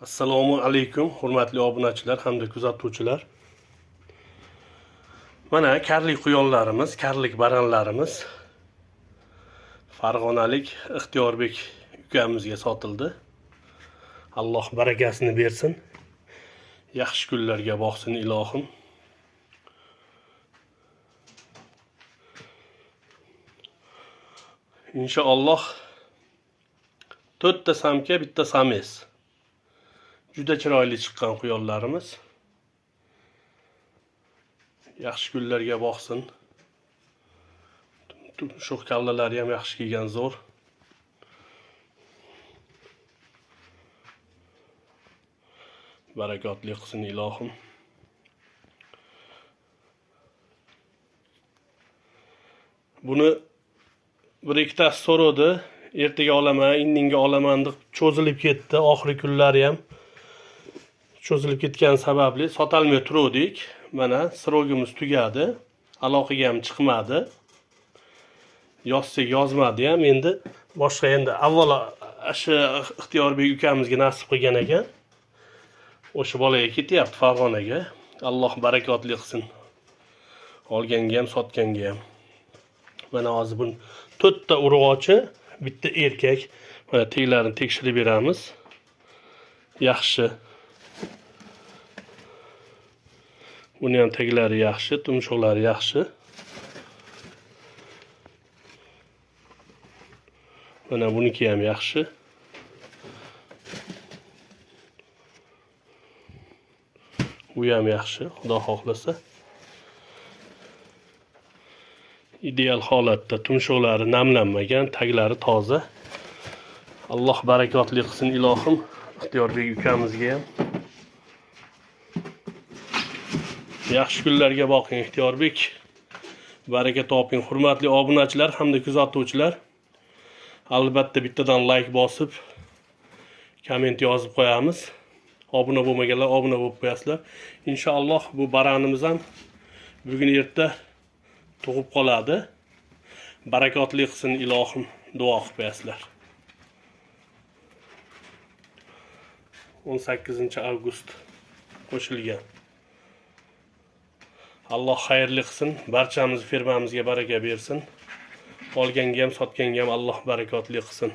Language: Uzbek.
Assalomu alaykum, hurmatli obunachilar hamda kuzatuvchilar. Mana karlik quyonlarimiz, karlik baranlarimiz Farg'onalik Ixtiyorbek ukamizga sotildi. Alloh barakasini bersin. Yaxshi kunlarga boqsin ilohim. Inshaalloh 4 ta samka, bitta sames. Juda chiroyli chiqqan quyonlarimiz. Yaxshi kunlarga boqsin. Tumshuq kallalari ham yaxshi kelgan, zo'r. Barakotli qilsin ilohim. Buni bir ikkitasi so'radi, ertaga olaman, indinga olaman deb cho'zilib ketdi. Oxirgi kunlari ham cho'zilib ketgani sababli sotolmay turuvdik. Mana srogimiz tugadi. Aloqaga ham chiqmadi. Yozsak yozmadi ham. Endi boshqa endi avvalo shu Ixtiyorbek ukamizga nasib qilgan ekan. O'sha bolaga ketyapti Farg'onaga. Alloh barakotli qilsin. Olganga ham, sotganga ham. Mana hozir buni 4 ta urg'ochi, bitta erkak. Mana teglarini tekshirib beramiz. Yaxshi. Buni ham teglari yaxshi, tumshuqlari yaxshi. Mana buniki ham yaxshi. Bu ham yaxshi, Xudo xohlasa. Ideal holatda, tumshuqlari namlanmagan, taglari toza. Alloh barakotli qilsin ilohim Ixtiyorbek ukamizga ham. Yaxshi kunlarga boqing Ixtiyorbek. Baraka toping, hurmatli obunachilar hamda kuzatuvchilar. Albatta bittadan like bosib, komment yozib qo'yamiz. Obuna bo'lmaganlar obuna bo'lib qo'yasizlar. Inshaalloh bu baranimiz ham bugun erta tug'ib qoladi. Barakotli qilsin ilohim, duo qilib qo'yasizlar. 18 avgust qo'shilgan. Alloh xayrli qilsin, barchamiz fermamizga baraka bersin. Olganga ham, sotganga ham Alloh barakotli qilsin.